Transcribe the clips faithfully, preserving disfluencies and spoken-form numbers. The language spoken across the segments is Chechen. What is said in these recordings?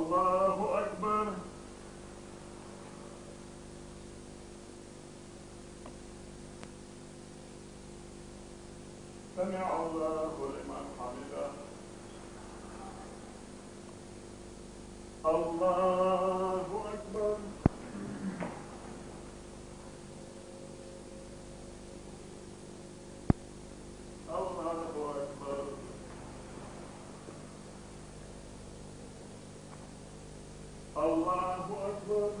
الله أكبر. سمع الله لمن حمده. الله أكبر. الله أكبر. الله أكبر.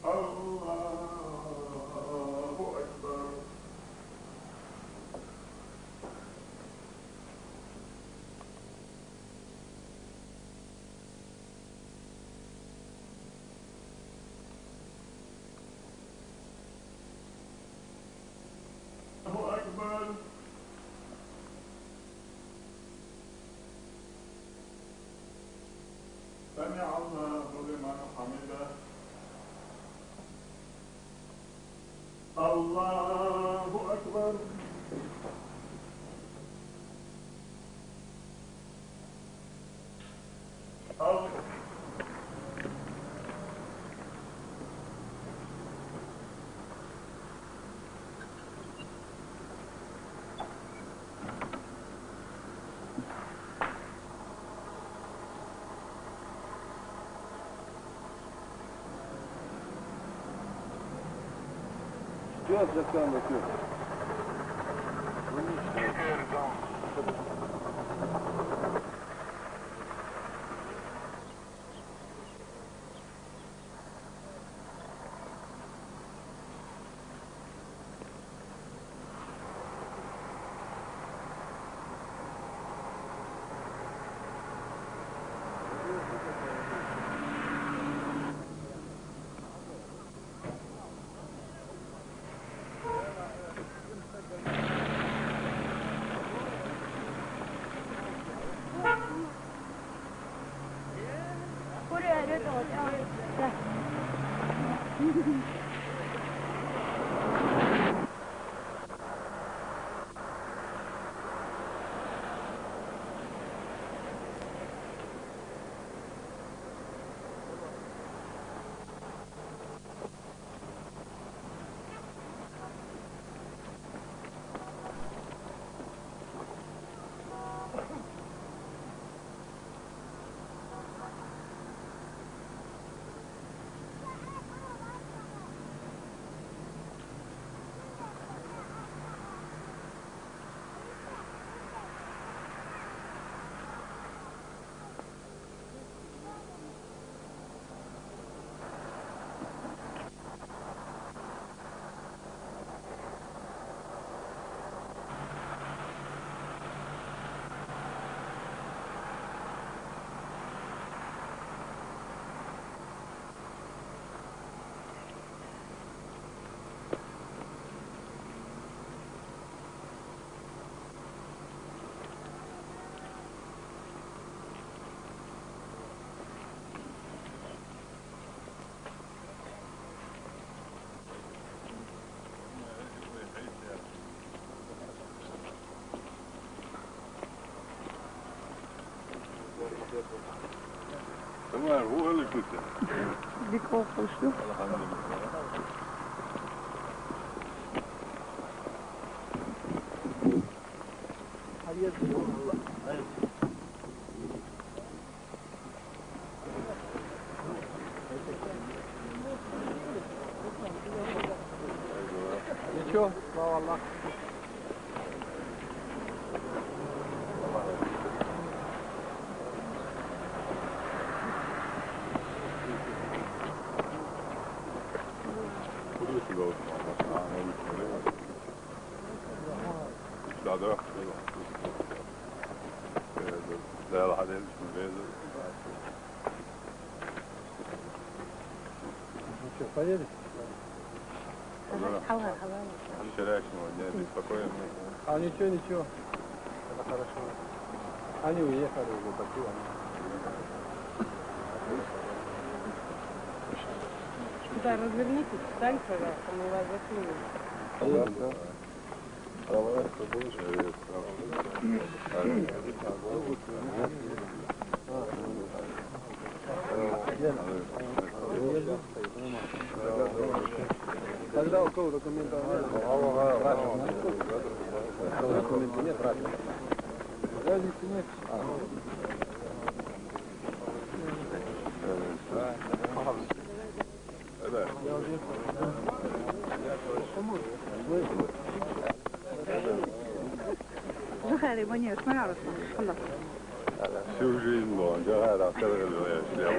الله أكبر. الله أكبر. سمع الله لمن حمده. الله أكبر. الله Все, все, все, все. تمام، هو اللي كنت. بيك هو خشو. الحمد لله. Ничего, слава Аллаху. Куда сюда вот? Сюда, да? Да, да, да, да. Ну что, поедем? Ага, ага, ага. Вчерашнего дня беспокоим. А ничего, ничего. Это хорошо. Они уехали уже, такие они. Да, развернитесь, встань, пожалуйста, мы вас заснимем. Да, да. Тогда у кого документов нет? Документов нет, правильно. Разницы нет. Zuhal, buen día, ¿cómo va? Hola. Всю жизнь, ну, я рад, я рад, я рад.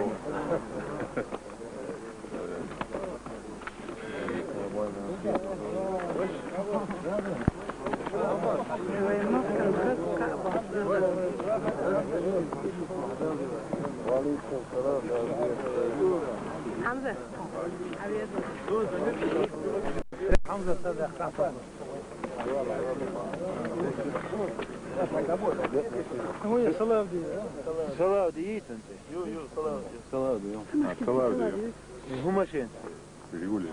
Hamza. Hamza, sen de kalk. Salavdiya. Salavdiya. Salavdiya. Ha, Salavdiya. Huma şen? Жигули.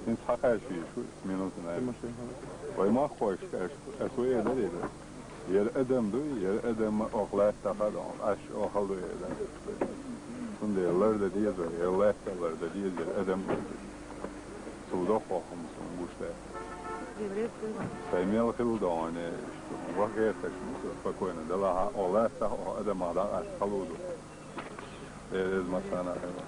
Ин цхьа кхаьча вийш ву, минута най. Вай ма хойш, аш, аш вай эдар эдар. Ер адам ду, ер адам охлаьттахар, аш охал ду эдар. Цундела ларда деза, ер лаьтта ларда деза, ер адам ду. Цу дохохум сон гушта. Сай мел хил доне, вахеташ, спокойно, дала ха, олаьттах, о, адам ада аш халуду. Э, из масана хила.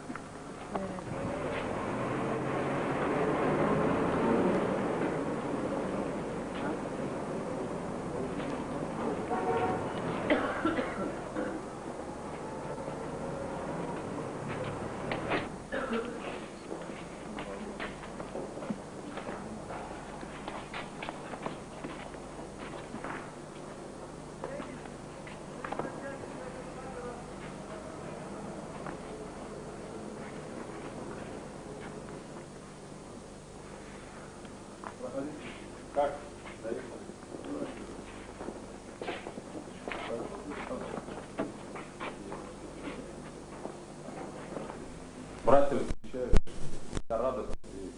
Как? Братья встречают, я радость и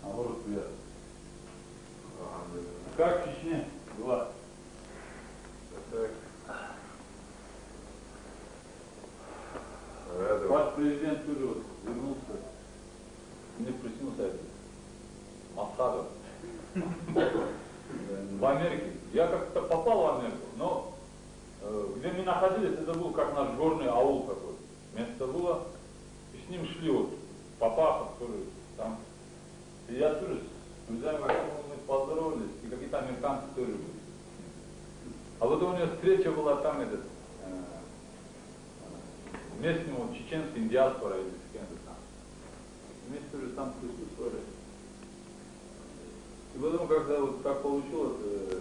наоборот приятно. Как в Чечне дела? Ваш президент тоже вот вернулся. Мне приснился этот Масхадов. В Америке. Я как-то попал в Америку, но э, где мы находились, это был как наш горный аул такой. Место было, и с ним шли вот папаха, который там. И я тоже с друзьями, мы поздоровались, и какие-то американцы тоже были. А вот у него встреча была там, этот, э, местный, вот, чеченский диаспора или с кем-то там. И мы тоже там присутствовали. И потом, когда вот так получилось, э,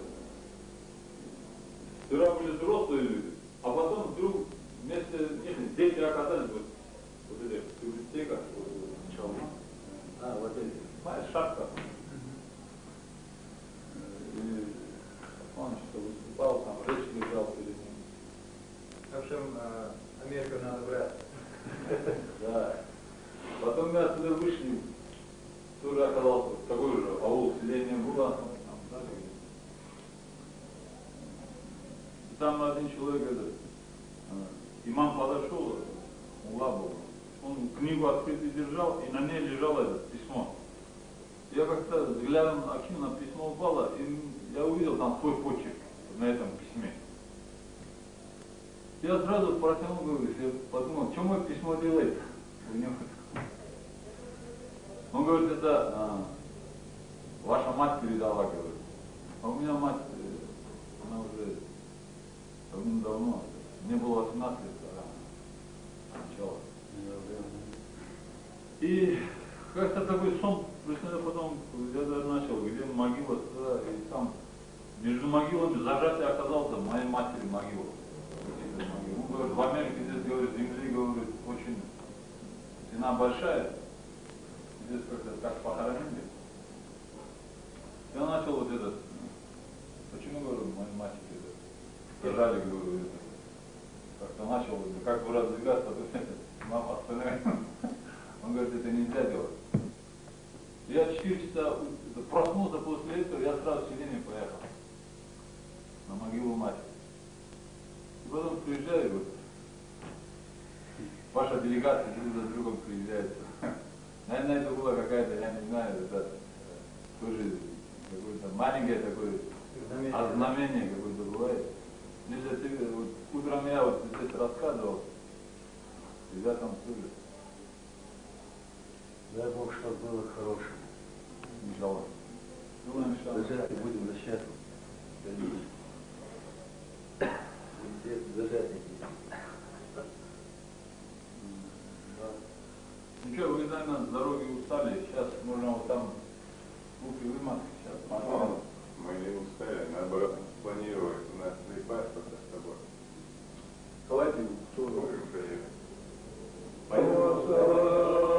сперва были взрослые люди, а потом вдруг вместо них дети оказались вот, вот эти в библиотеках, вот, вот, Чалма. А, вот эти. Понимаешь, шапка. И он что выступал, там речь держал перед ним. В общем, э, Америку надо брать. Да. Потом мы оттуда вышли, тоже оказался такой же аул, селение было, там, да, и там один человек, этот, э, имам подошел, мулла был, он книгу открытую держал, и на ней лежало это письмо. Я как-то взглядом окинул, на письмо упало, и я увидел там свой почерк на этом письме. Я сразу протянул, говорю, я подумал, что мое письмо делает у него. Он говорит, это, а, ваша мать передала, говорит. А у меня мать, э, она уже давным-давно, мне было восемнадцать лет, когда она скончалась. И как-то такой сон приснился, потом я даже начал, где могила, да, и там между могилами зажатый оказался моей матери могила. Родительной могила. Он говорит, в Америке здесь, говорит, земли, говорит, очень, земля большая, здесь как-то так похоронили. Я начал вот этот, почему, говорю, мои мальчики это, зажали, говорю, это, как-то начал, как бы раздвигаться, то есть, мама остановила. Он говорит, это нельзя делать. Я четыре часа у- это, Проснулся после этого, я сразу в селение поехал. На могилу матери. И потом приезжаю, вот, ваша делегация друг за другом приезжает. Наверное, это была какая-то, я не знаю, это, э, тоже какое-то маленькое такое знамение какое-то бывает. Нельзя тебе, вот, утром я вот здесь рассказывал, ребятам тоже. Дай Бог, чтобы было к хорошему. Иншаллах. Думаем, что... Зажаты будем за счастье. Будем держать эти. Да. Ну что, вы, наверное, с дороги устали. Сейчас можно вот там руки вымыть. Сейчас. Ну, мы не устали, наоборот, планировалось у нас заебаться с тобой. Давайте, кто... Можем проехать? Поехали.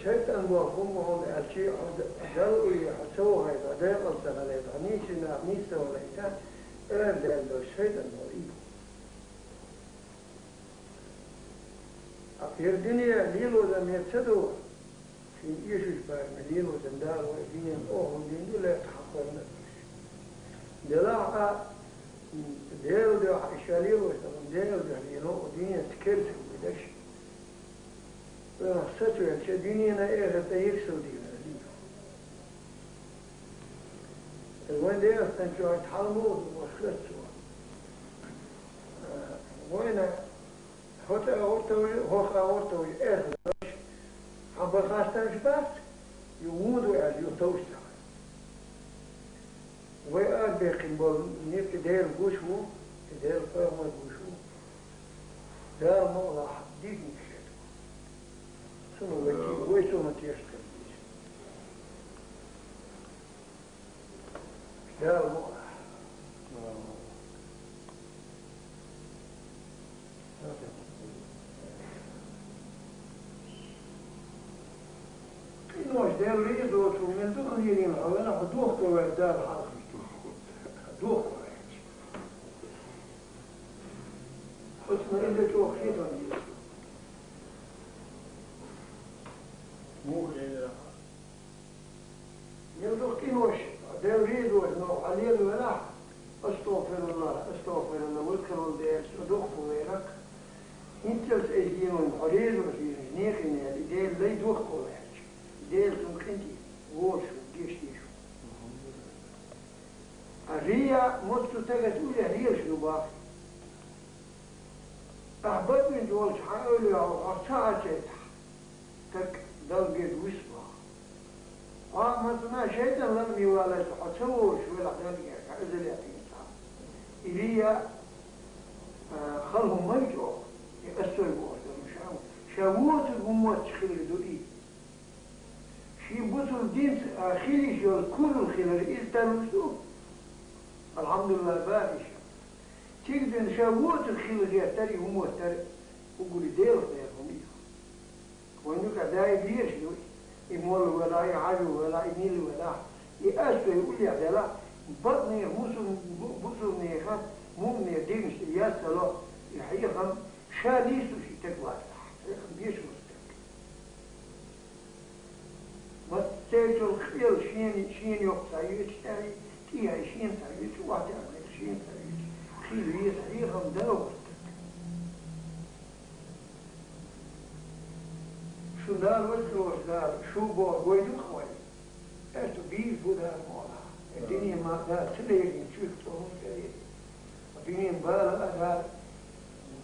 Шайтан боху ма хьона аьлча, хьо Далла уйла, хьо ца вахе, хьо декъала ца хилийта, хьо нийсача наха нийса ца хилийта, арадаьнна долу шайтан боху и. Ткъа ер дуьне лело дан мега ца до, шен эшачу бараме лело дан Дала вай дуьненна охьа дина ду, лаьтта хьакхорна а. Делахь а, Делан дуьхьа и ша лелош долу, Делан дуьхьа лело а дуьненца керта хир ду дерш. ОьгӀаз сацавелча, дуьненан, эхартан ерсал дийр ду. Вайн Дела стенчохь хьалмогӀа ду, ваш хаза цо. Вайна хӀокху агӀор товжа, хӀокху агӀор товжа, эхь лош, хьан бан хастамаш бац, ю вон ду аьлла, ю товш ца хьан. Вай арабаьккхина болу некъ Дела гуш ву, и Дела пайхамар гуш ву. Дала мукъалахь диканиг хир ду. Цунах вай, вай цунах тешаш хир деза. Дала мукъалахь. Къинош Дела реза воцург мел ду хьуна, хьо вена, хьо дохко ваьлла Дала хьалхашка. Дохко ваьлла. Оцу ма иза чӀогӀа хетон деза. Муха элира? Мел ду къинош, Дела реза вац, но хьо лелавелахь, астагӀфируллахӀ, астагӀфируллахӀ, вай кхелал Дела, со духкулвелакх. ХӀинццалц ай зенон хьо реза вац, везаш, некъин аьле, Дела лай духкулваьлча, Дела цунна къинтӀера волаш ву, гешт деш ву. А рия массо а тагат уллехь лелаш ду бах. Ахьа бакъвинчу волчу хьан эвлаяо хьох ца хьаьрчайтахь, стаг Далла герга вуьсу боху. Хьо а мацана шайтӀан лараме валайта хьо ца волуш велахь Далла герга, хьан эзар яхийна цхьа. И рия, а, хала хӀума ма ю чӀогӀа, и ас сой бохуш дара ша. Ша воцург хӀун мотташ хилар ду и. Шен бусулба динца, а, хила йиш йолу куралла хилар иза тарлуш ду. АлхьамдулиллахӀ, бара иша. Цига дуьйна ша воцург хила гӀертара и хӀума моттара, уггаре Делах дера хӀума ю. Вайна юкъахь даим лелаш ду и, и молла велахь, и хьажо велахь, и милла велахь, и ас вай уллехь делахь, бакънех, мусул-, бу-, бусулнеха, муъминех дегнаш тӀе яц ца ло, и хьехам ша нийсуш и стаг вацахь, хьехам беш ву стаг. Массерчул къел шена, шена йоккха ца йоьцуш, тӀаьхье, тӀехье шена ца йоьцуш, охьатаьӀна шена ца йоьцуш, хила веза хьехам дала ву стаг. Шу Дала вац лоруш Дала, шу боху гой ду-кх вай. Аьтто бийр бу Дала муьлхха. Э, дуьне ма Дала ца лерина чуьра тӀом ца лерина. Дуьнен бала а Дала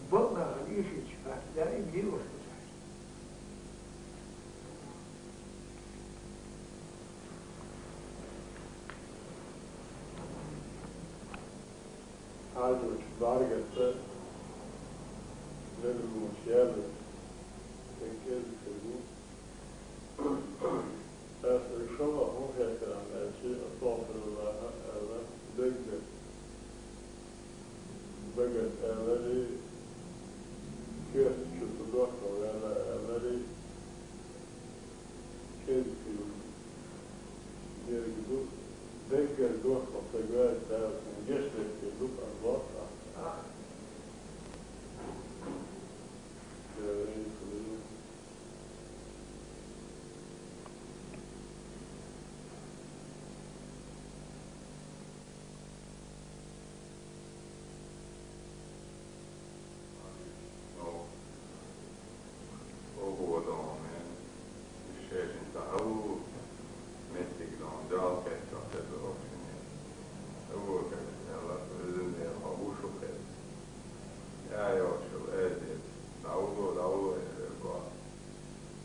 бакъ нахана уьйшича, даим дилуш ду цаьрца. Хьажочу бӀаьргашца леррина яьлла, кӀезиг хир бу. Ас шолгӀа хӀун хеттаран аьлча, астагӀфируллахӀ аьлла, даггара, даггара аьлларий, коьрта чу ца дохко ваьлла аьлларий, кӀезиг хир бу. Дерг ду, даггара дохко ца гоьрта Дала шуна гечдерг хир ду, ас боху.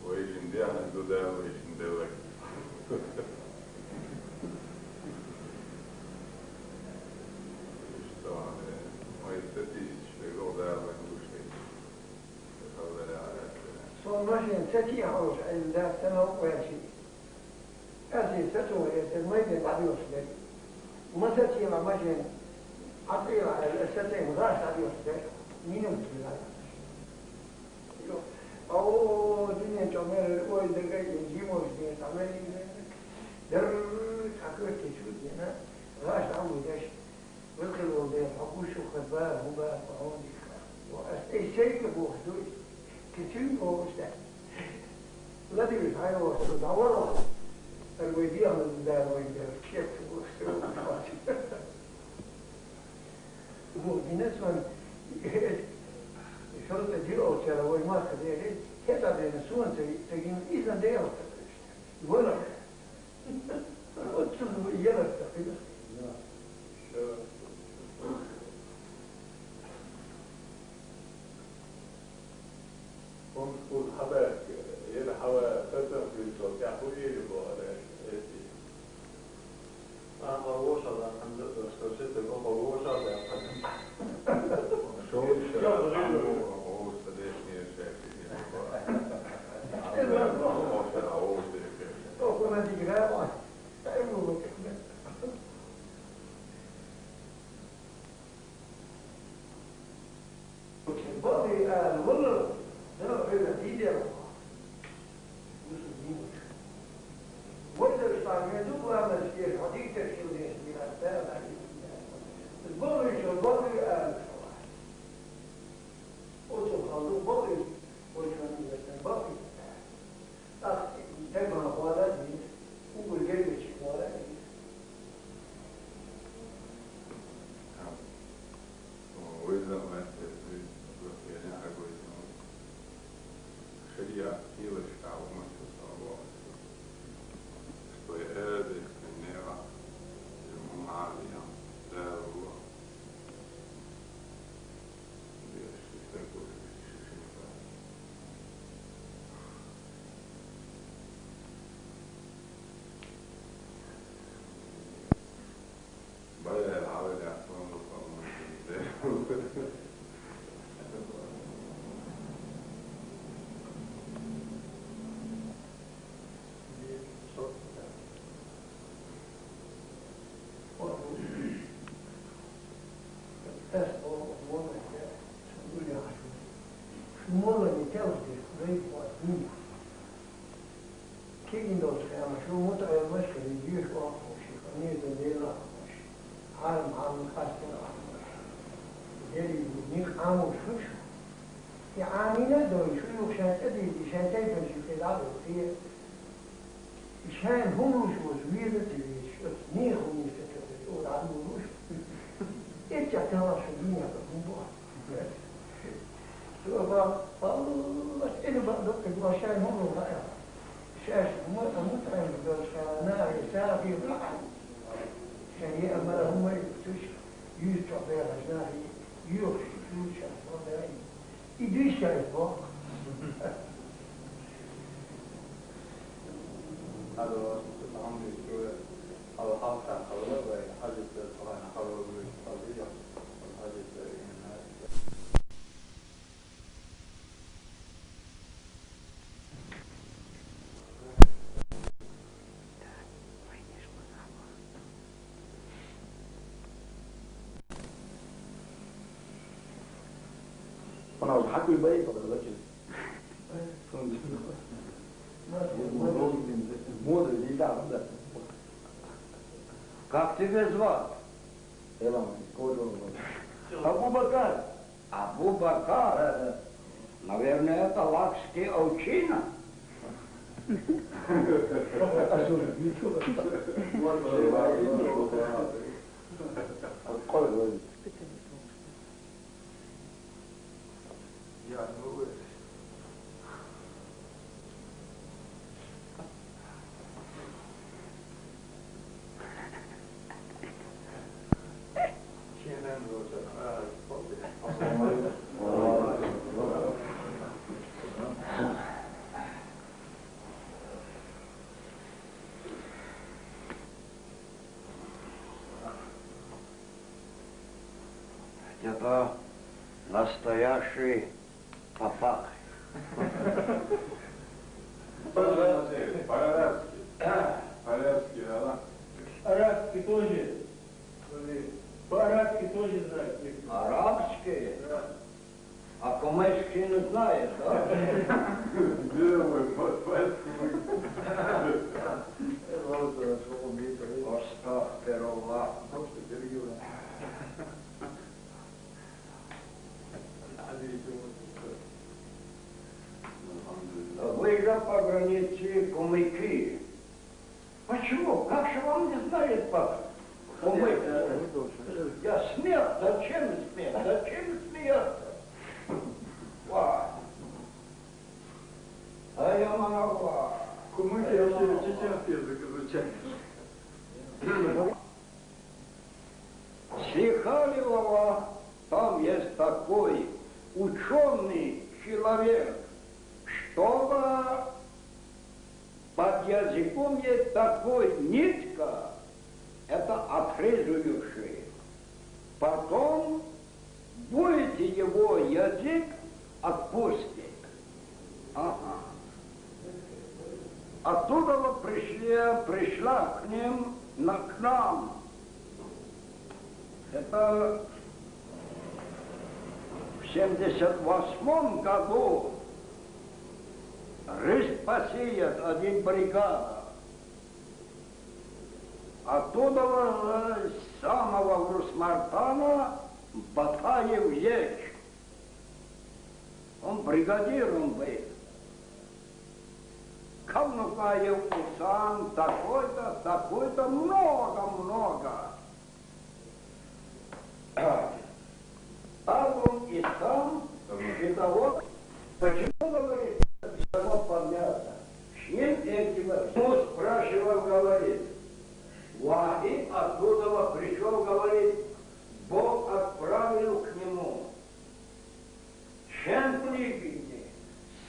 Вай жин дехьа ду Дала, вай жин деллаг. Иштта, вай ца тийсича, вай гӀо Дала вайн гуш дайта. Сон машен ца тиъ хьалуш Ӏилла дац, ца новкъа ваьлчи. Ас и сацо эцар майде дӀадоьлхуш дерг. Ма сацийла машен, Ӏа цӀийла аьлла, аса сацийла гӀаш дӀадоьлхуш дерг. Минут хила. Йо, о, дуьнен чӀогӀа мел ойла дагай, и жиморш ден, цхьа мел дерг. Дерриг цхьа коьрте чу дена, гӀаш дӀа вуй деш. Вилхир волу Дела, хьо гуш ву хӀара бара, хӀун бара, хьо хьуна дика. Ва ас тӀе шайга бохуш ду иза. Кхин цуьнга бохуш дац. Ладуьйш хьайвохуш ду, дӀаварвахь. Ар вай дегӀан дара вайн дара, кхетта бохуш ду. Боху дина сон, шуьра тӀе дир олчара вай махка дели, хӀета дена сон ца, ца гина, иза Дела ца вуьйш. Вала. Оццул яларца хила. ХӀумскул хьабаьхка, ера хьава сацам хилчо, тӀехь хӀу ери боху аьлла, эций. Ахьа вовшахь даьккхина, что сетта боху вовшахь даьккхина. Шоу ша, Шоу ша. Вовшахь дешнера шаьш. Вовшахь, вовшахь дешнера. Охуна дигра. Бакъви ала валла, дала хӀуьйла дийдера. Вайдара стагӀа ду, ламаз еш, хьо дийцар хила деш дира, бакъви чуьра бакъви ала. Оцу халду бакъви, вай чуьра бакъви. Ах, дербан хвала дийр, угу лервичи хвала дийр. Аминат дой, шу юха шайн тӀадийзи, шайн тайпан жийтӀе дӀа а дохий. Шайн хӀумнаш вуз вийра ца везаш, оцу нехан нийса ца теташ, оха дӀа а луш. Эццахь талаш шу дийна хӀума бу. Шу ба, баллаш, эли бакъ дуккхиг ва шайн хӀумнаш хаьа. Шаьш хӀума а мутаӀим долуш хилла, нахе сагӀа хир бакъахь. Шайн еа мара хӀума а юьйцуш, юьйцу чохь бехаш нахе, юьйхуш, юьйцуш, шаьш хӀума а дай. И дуьйш шаьш боху. Как тебя звать? Абу-Бакар. Абу-Бакар. Наверное, это лакский овчина. Это настоящий папах. По-арабски. По-арабски, да? Арабский тоже. По-арабски тоже знает. Арабский? Да. А кумыкский не знает, да? Где вы? По-, по-, Астагфируллах. Вы же пограничье кумыки. Почему? Как же он не знает по-, по-, я смех, зачем смех? Зачем смеяться? Ва. А я могла. Кумыки вообще чеченский язык изучали. Слыхали, Вова, там есть такой учёный человек, чтобы под языком есть такой нитка, это отрезающая. Потом будет его язык отпустит. Ага. Оттуда вот пришли, пришла к ним, на, к нам. Это в семьдесят восьмом году рысь посеет один бригада. Оттуда, э, с самого Урус-Мартана Батаев есть. Он бригадиром был. Кавнукаев Усан, такой-то, такой-то, много-много. Там он и сам щитовод. Почему, говорит, всё равно поднялся? С ним эти вот. Ну, спрашивал, говорит, Вахид оттуда пришёл, говорит, Бог отправил к нему. Чем плигине?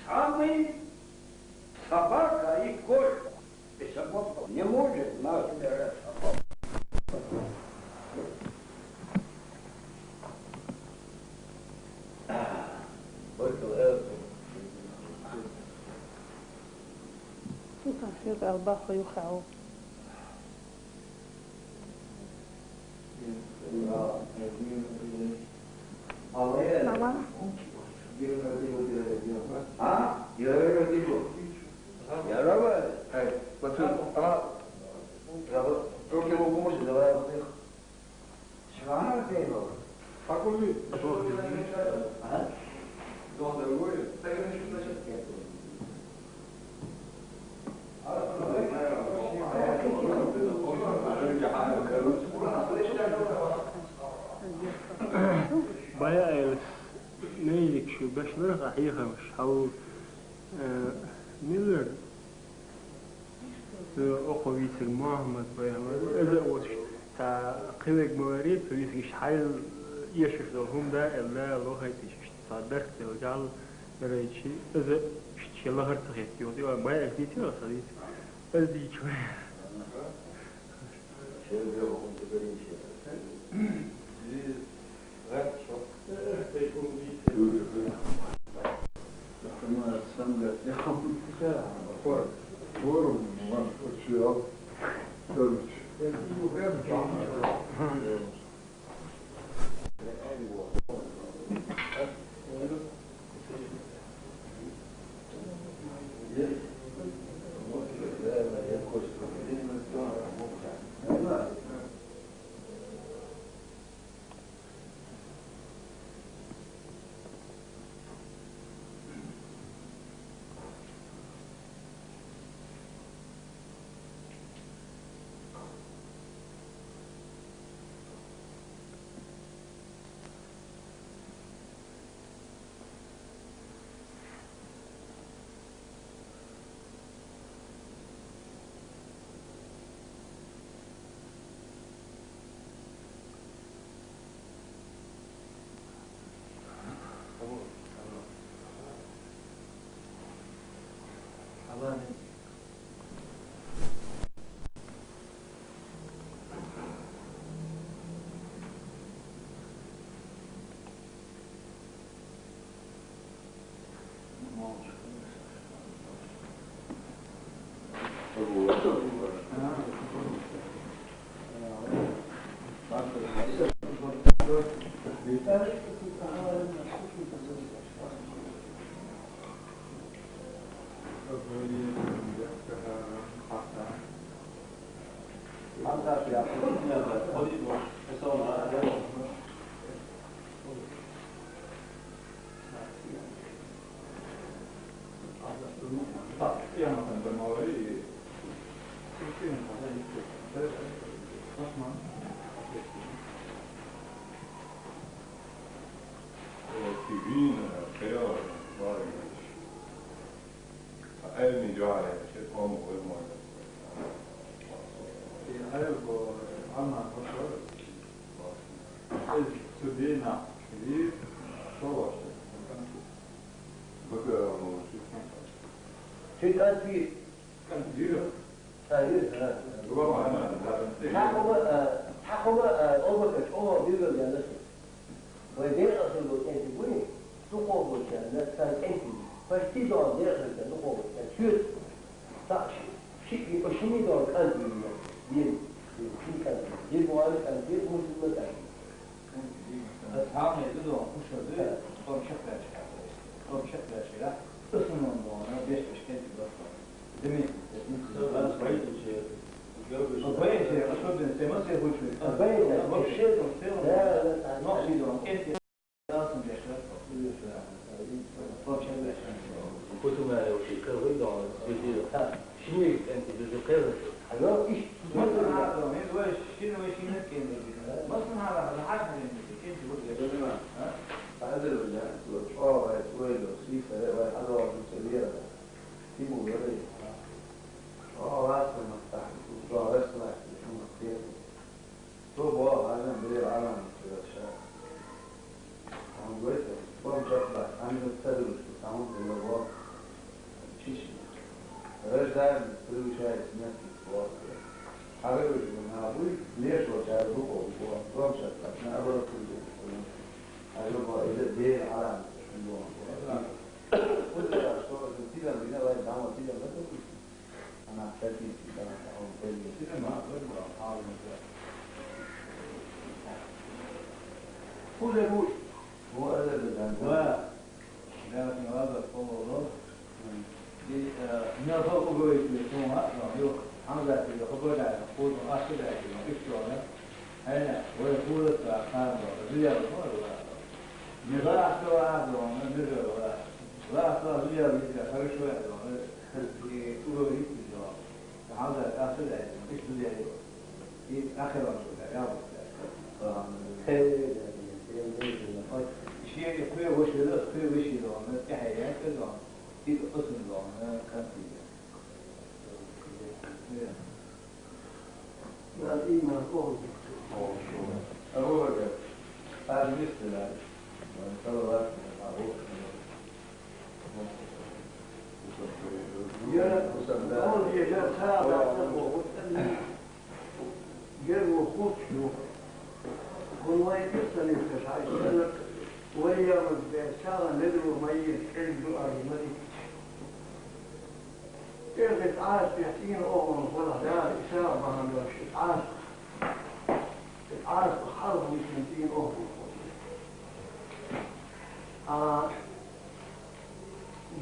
Самый собака и кошка. И собака не может нас убирать собаку. Тут всё البحر يخاو. Мама. А? Я говорю, я говорю. Эй, Батыр, она, я вот, руки в руку, давай, вот их. Швана пела. Покажи. А? Дом другой. Башларах а хьехамаш, хьал, э, миллер, э, окхо вийцар Мухьаммад пайхамар, из а воцуш, цхьа кхин верг ма варий, цу вийцараш хьайл эшаш долу хӀума да аьлла, лохайтича, иштта цхьа дарх делгал, дарайчи, из а иштта шен лахара ца хетта, юха тӀе а бай аьлла дийцира, аса дийца. Из дийча вай. Ши кӀант вийра. КӀант вийра? А, вийра, а. Цхьа хӀума, а, цхьа хӀума, а, Абу-Бакар, чӀогӀа билгал яьлла шуна. Вай декъала хилла болу кӀентий буй, дукхох болчарна царна кӀентий, почти догӀу декъала хилла дукхох болчарна, соьца цхьаъ ши, шиъ, шиний догӀу кӀант вийна, вийна, шин кӀант вийна. Дин бохьана кӀант вийна, муслиман кӀант вийна. Ас хьалха ду догӀу, хӀуша ду, тӀом чекхбаьлча хьаьта. ТӀом чекхбаьлча, ас хӀума догӀу, беш-беш кӀентий бара. Цо боху, хьажа, бери Ӏаламат чуьра ша. Хьуна гойту, тӀом чекхбац, хьанна ца дуьллуш ду, цхьа хӀума хилла боху. Чиш. Рождаемость превышает смертность боху. Хьан вевзаш ву нах буй, леш волчара дукха ву боху. ТӀом чекхбац, наоборот, хьажа боху, иза Делан Ӏаламат хилла боху. Уза, что это, тидам бина вай, дама тидам бина. Ана хӀетти дан таун белли. Сита ма, ма, ма, ма. Хуже бу. Бу аза да дан. Ва. Я не ваза поло. Ди, э, не то угоит не то, а, но, ё, Хамза, ё, хабар да, худо, а, сюда, ё, и всё, да? Э, вы худо, а, Хамза, зря, ну, да. Не за что, а, но, не за, да. За что, зря, хорошо, я, но, и угоит, но. Хьалха тӀаьхьа ца даьлла, иштта ду даьлла. И ахиран шу даьлла, ялбуш даьлла. Шен кхе вошийла, кхе вешийла, الإيمان أغلق. أغلق. هذا بالنسبة لي. صلوات. يا، أول شيء جاء ساعة بعد الظهر. جاء الوقود شنو؟ كل ما يتصل يفتح عشان ويا من بيسارة ندرو مية كل دعاء ملك. Ege it aas bieħtin oħon kolla dar isa baħan dox it aas. It aas bħal bieħtin oħon. A,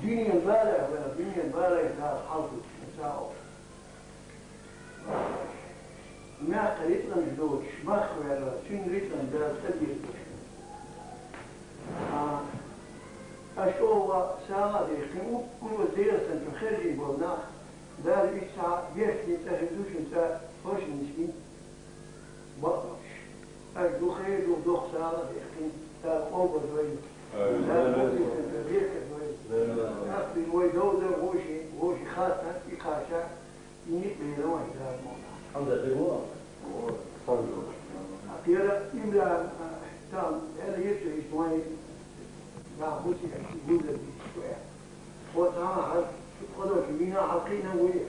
dini mbara, wara dini mbara jisar ħaltu. Isa oħ. Ma qritlan ġdod, x'maħ wara, x'in qritlan dar, tadjir. A, għax huwa saħħa diħ, kien u kull dejja sen ħerġi bolna, dar issa biex li taħidux inta forsi miskin, baqax. Għax duħ ħerġu duħ saħħa diħ, kien dar oba dwejn. Dar oba dwejn, dar oba dwejn. Għax bi moj dawda, għoxi, għoxi ħatta, iqaxa, Ni bera waħda mona. Għandha tigwa? Għatira, imla, tam, għal jirtu jismaj, la, busi, għuda di, xwaya. U ta' għal, xubħadu ximina, għakina għuja.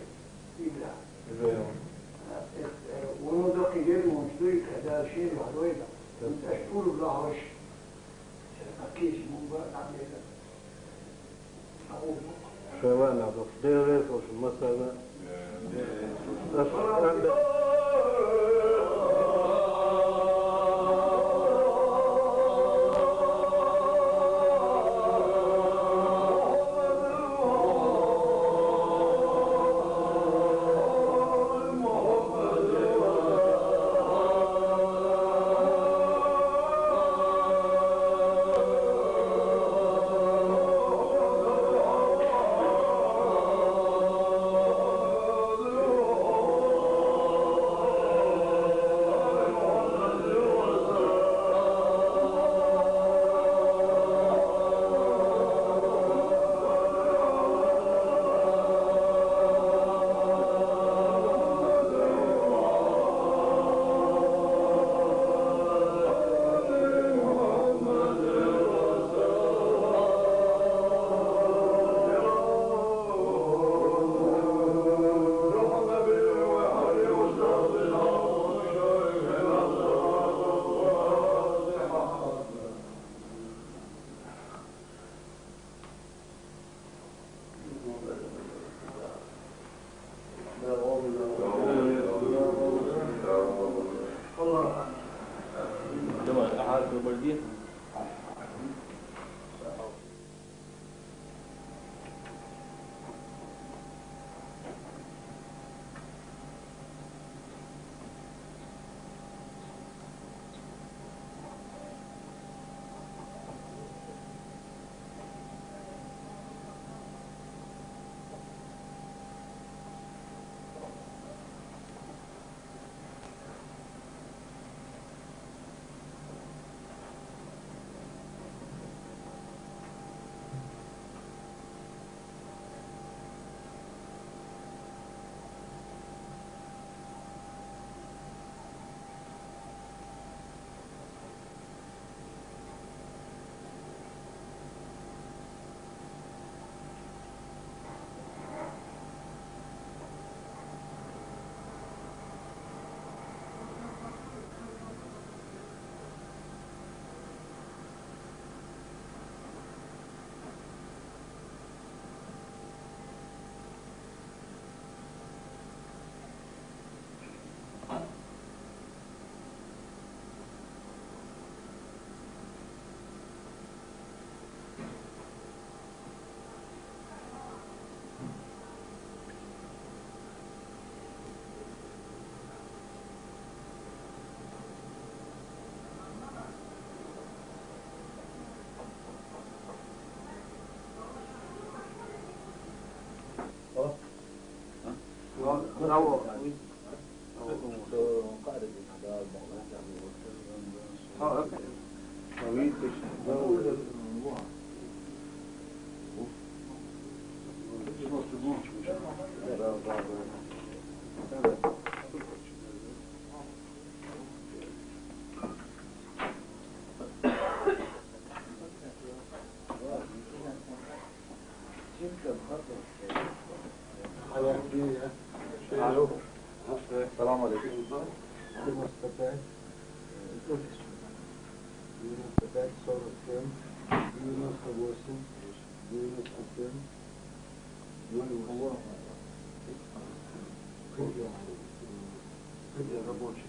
Imla. Veru. Unu dokki għidu, mux dujka, da xiri, għadwejda. Inta xkuru bla ħox. Għakis, mun ba, għamil. Şöyle ne bu? Devre olsun, masada. девяносто пять, девяносто пять, сорок семь, девяносто восемь, девяносто семь, ноль восемь. Рабочий.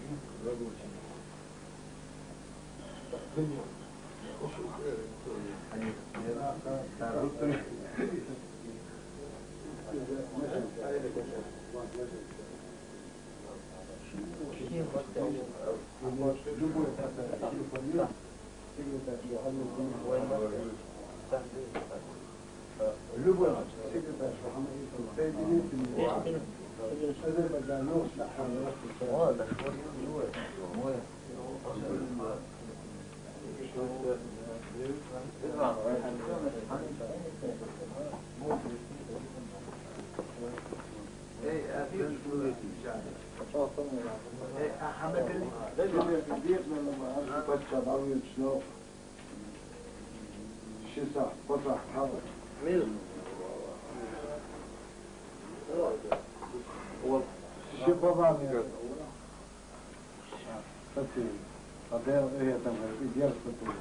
Рабочий. Любой. Любой. Соедините меня. Азербайджан, ну, Сатир. А де, е, там, е, дерзко було.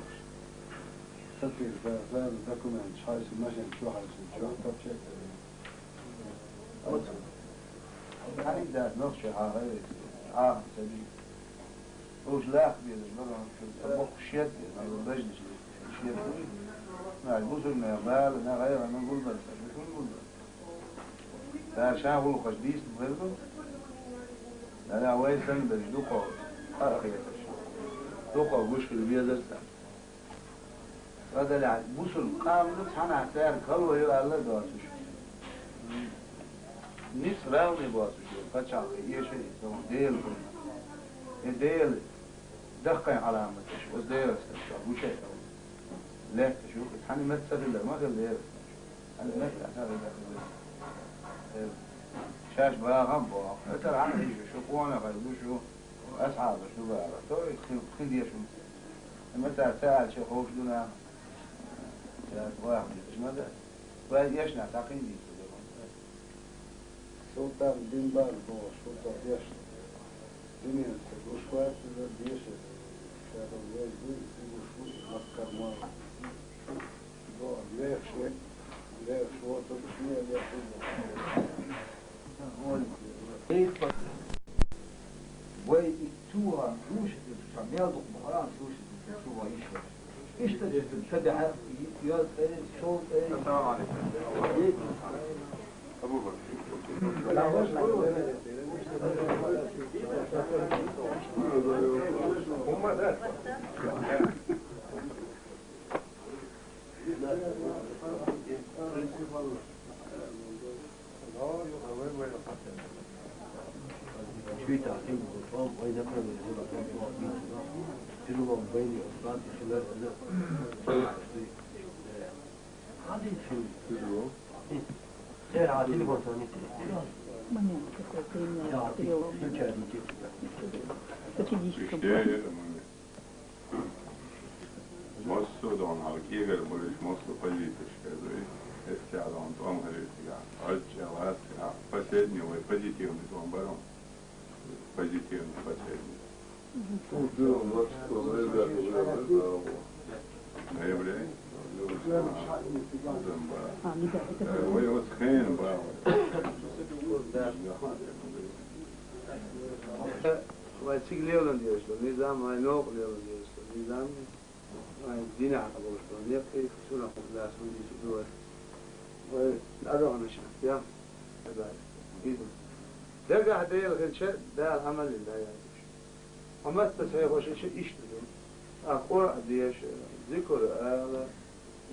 Сатир, за, за документ, шайсу, машин, чо хайсу, чо, топче. От. Хани да, нохча, ха, ха, ха, саби. Уж лах бир, бара, шо, бок шет, бара, бажни шет. Шет. На, бусурман, бала, на, гайра, на, гулбар, шо, гулбар. Цара ша гӀулакхаш дийцина хир ду. Нана вай санна берш дукха къа а хеташ. Дукха гуш хила везар царна. Цкъа дале, бусулба къам ду, цхьанахь цаьрга хало ю аьлла а доцуш. Ницкъ равне боцуш йолу пачхьалкх эша иза, Дела хуьлда. И Дела дахкайн Ӏаламаташ, оцу Делан стаг чохь гуча а йолу. Лаьтташ ю, хьан мет ца хилар ма хила Делан стаг чохь. Хьан мет а ца хилар. Шаьш бахам боху. Эцар хьан хьийза, шу къонахий бу шу, асхьабаш ду бара. То и кхин, кхин деш ву. Мета ца аьлча ховш ду нах. Шаьш бахам деш ма дац. Вай эшна цхьа кхин дийца дерг. Султан бин Баз бохуш ву цо дешна. Дуьненца гуш вац иза, дешар. Ша долу веза буй, и гуш ву, и Маккар ма ву. Бо, лехаш ве, лехаш воцург шен лехаш ву. Вай и цу хана слушать, ша мел дукха бахаран слушать, шу ван иштта. Иштта ца дахьа, йо, э, шо, э. Ассаламу алейкум. Массо а догӀна хьала кегара болуш, массо а позицеш хеза, эскаронан тӀом хилира цигахь. Гьача вац цигахь. Последний вай позитивный тӀом бара. Позитивный последний. Тут дело двадцать второго ноября уже, да, да, вот. Ноября? Ноября. Э, вай оцу хенан бахьа. Вай цига лелан дезаш долу низам, вай новкъа лелан дезаш долу низам. Вайн динехь болуш долу некъий, шуна хӀума лаьцна хӀума дийцина ду вай. Вай дӀадаханаш, я? Иза. Дагахь Дела хилча, Дала Ӏамал йина яздеш. Хьо маттаца хьехош иштта ду. Ахь Къуръан деша, зикр ала,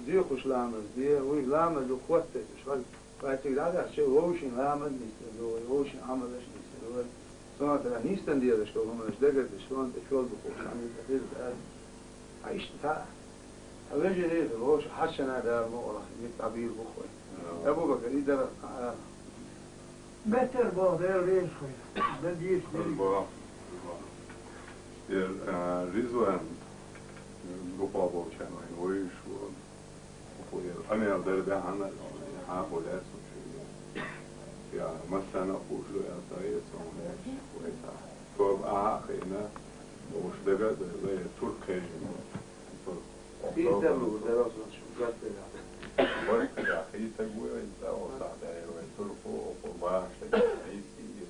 доьхуш ламаз де, вуй ламаз ду хӀоттайташ хьал. Вай цига дӀадахча, вовшийн ламаз нисдина ду вай, вовшийн Ӏамалаш нисдина ду вай. Сонтара нисдан дезаш долу хӀуманаш дагардеш, сонта чол дукхуш, хьан иза хеза аьлла. Хьан иштта таӀа? Хьан вежарий а хир, вовшийн хьаьшшана а Дала мукъалахь, митта Ӏабийр бу вай. Абу-Бакар, и дара, а, Бетар боху, Дела реза хуьлда. Дан дийца дерг. Боху. Теперь, а, Ризван, группа волчан вайн вуйш ву. Къамел дар баьхьана, хьан хӀу лаьцна шу. Я, массана а хууш ду, я, ца веза, ца веза, вай ца. Ахьа хиъна, уж дага вай турк хьежина. Турк. Хийтам ву, дара шугар тера. Вай хийтам ву, вай цӀа васахь дара, вай турк ву, оха башта, хийтам, хийтам.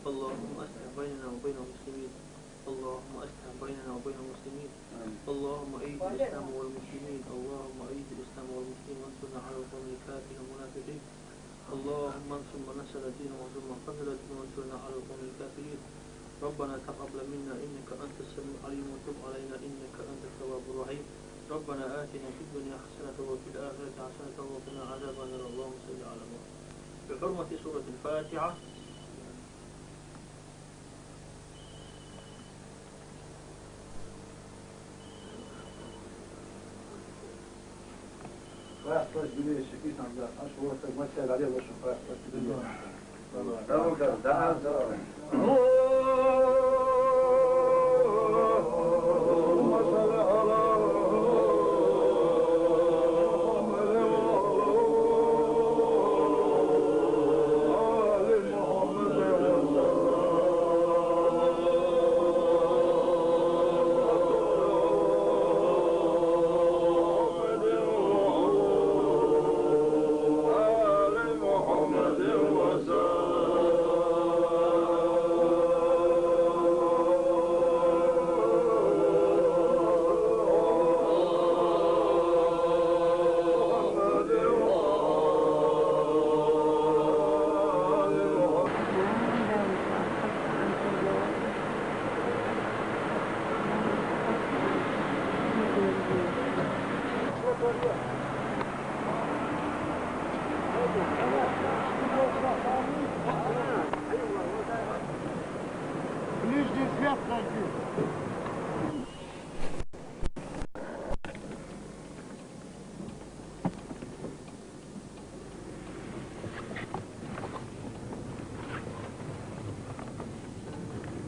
اللهم أصلح بيننا وبين المسلمين. اللهم أصلح بيننا وبين المسلمين. اللهم أيد الإسلام والمسلمين. اللهم أيد الإسلام والمسلمين وانصرنا على القوم الكافرين والمنافقين. اللهم انصر من نصر الدين وانصر من خذل الدين وانصرنا على القوم الكافرين. ربنا تقبل منا إنك أنت السميع العليم وتب علينا إنك أنت التواب الرحيم. ربنا آتنا في الدنيا حسنة وفي الآخرة حسنة وقنا عذاب النار. اللهم صل على محمد. بحرمة سورة الفاتحة. Ближний свет найди.